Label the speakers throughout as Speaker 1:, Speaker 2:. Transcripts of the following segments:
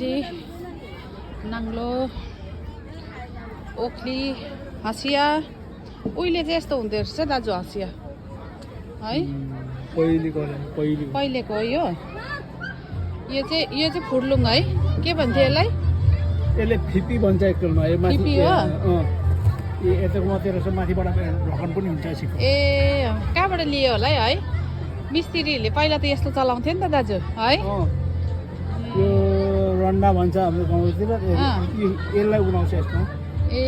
Speaker 1: चाहिँ नाङ्लो ओखली हँसिया उहिले चाहिँ यस्तो हुँदो रहेछ दाजु हँसिया है पहिलेको हो यो चाहिँ फुर्लुङ है के भन्थ्यो यसलाई
Speaker 2: यसले फिपी भन्छ एकमा
Speaker 1: फिपी हो
Speaker 2: यताको मात्रै रहेछ माथिबाट ढकन पनि हुन्छ सिक्को
Speaker 1: ए कहाँबाट लियो होला है मिस्त्रीहरूले पहिला त यस्तो चलाउँथ्यो नि त दाजु है
Speaker 2: यो रन्डा भन्छ हाम्रो गाउँतिर यसलाई उनाउँछ यसमा
Speaker 1: ए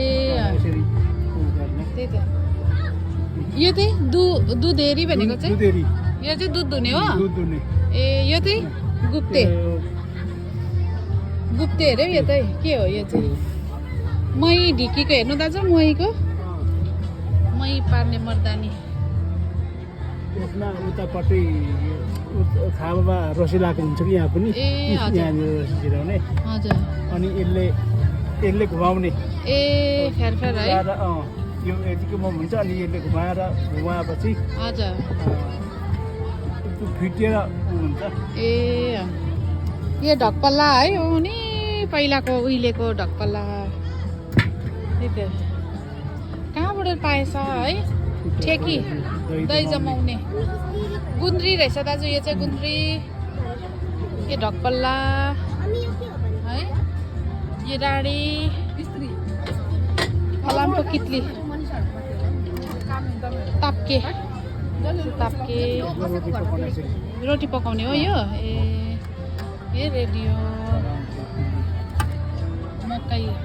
Speaker 1: त्यही त यो चाहिँ दुधेरी भनेको चाहिँ यो चाहिँ दुध दुने हो ए यो चाहिँ गुप्ते अरे यो चाहिँ के हो यो चाहिँ मही ढिकीको हेर्नु दाजु महीको मही पार्ने मर्दानी
Speaker 2: यसमा उतापट्टि खाबामा रसिलाको हुन्छ कि यहाँ पनि यहाँनिर रसी छिराउने
Speaker 1: हजुर
Speaker 2: अनि यसले घुमाउने
Speaker 1: ए फेर है
Speaker 2: यो यतिको मम हुन्छ अनि यसले घुमाएपछि
Speaker 1: हजुर
Speaker 2: फिटिएर हुन्छ
Speaker 1: ए यो ढकपल्ला है हो नि पहिलाको उहिलेको ढकपल्ला कहाँबाट पाएछ है ठेकी दही जमाउने गुन्द्री रहेछ दाजु यो चाहिँ गुन्द्री यो ढकपल्ला है यो डाँडी फलामको कित्ली ताप्के रोटी पकाउने हो यो ए रेडियो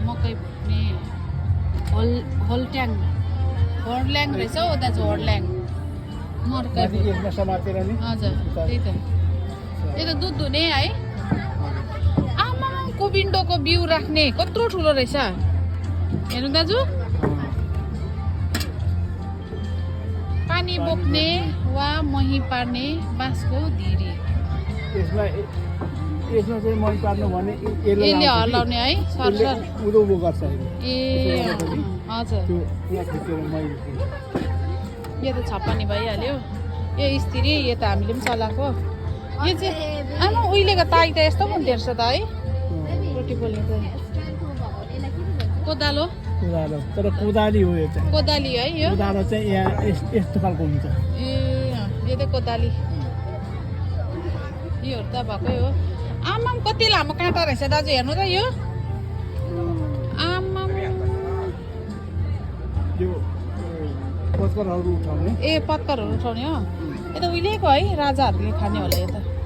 Speaker 1: मकै पुग्ने होल्ट्याङ रहेछ हौ दाजु होर्ल्याङ मकै हजुर त्यही त दुध धुने है आमा कोबिन्डोको बिउ राख्ने कत्रो ठुलो रहेछ हेर्नु दाजु पानी बोक्ने वा मही पार्ने बाँसको धिरी
Speaker 2: यसमा चाहिँ मही पार्नु भने
Speaker 1: यसले हल्लाउने है सरसर
Speaker 2: उदो गर्छ
Speaker 1: ए हजुर यो त छप्पनी भइहाल्यो यो स्त्री यो त हामीले पनि चलाएको यो चाहिँ आमा उहिलेको ताई त यस्तो पनि हुन्थ्यो रहेछ त है रोटी पोल्ने त कोदालो
Speaker 2: तर कोदाली हो यो चाहिँ
Speaker 1: कोदाली है यो
Speaker 2: कोदालो चाहिँ यहाँ यस्तो खालको हुन्छ
Speaker 1: ए यो त कोदाली योहरू त भएकै हो आमाम कति लामो काँटा रहेछ दाजु हेर्नु त यो आमाम
Speaker 2: यो पत्करहरू उठाउने
Speaker 1: ए पत्करहरू उठाउने हो यो त उहिलेको है राजाहरूले खाने होला यो त